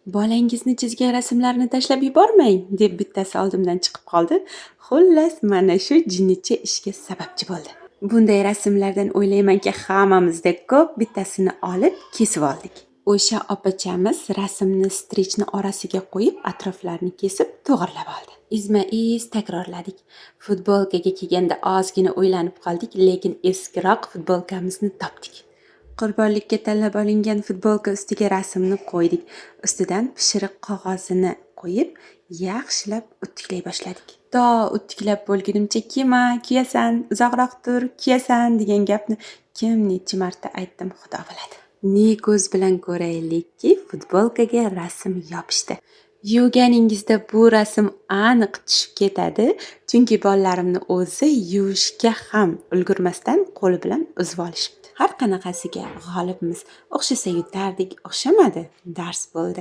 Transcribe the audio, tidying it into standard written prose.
Bolangizni chizgan rasmlarini tashlab yubormang, deb bittasi oldimdan chiqib qoldi. Xullas, mana shu jinnicha ishga sababchi bo'ldi. Bunday rasmlardan o'ylaymanki, hammamizda ko'p, bittasini olib kesib oldik. O'sha opachamiz rasmni strichni orasiga qo'yib, atroflarini kesib to'g'irlab oldi. Izma-iz takrorladik. Futbolkaga kelganda ozgina o'ylanib qoldik, lekin eskiroq futbolkamizni topdik. Qurbonlikka tanlab olingan futbolka ustiga rasmni qo'ydik. Ustidan pishiriq qog'ozini qo'yib, yaxshilab utuklay boshladik. To utuklab bo'lgunimcha "Kiyma, kuyasan, uzoqroq tur, kuyasan" degan gapni kim necha marta aytdim, Xudo biladi. Ne ko'z bilan ko'raylikki, futbolkaga rasm yopishdi. Yuvganingizda bu rasm aniq tushib ketadi, chunki bolalarimni o'zi yuvishga ham ulgurmasdan qo'li bilan uzib olishibdi. Har qanaqasiga g'olibmiz. O'xshasa yutardik, o'xshamadi, dars bo'ldi.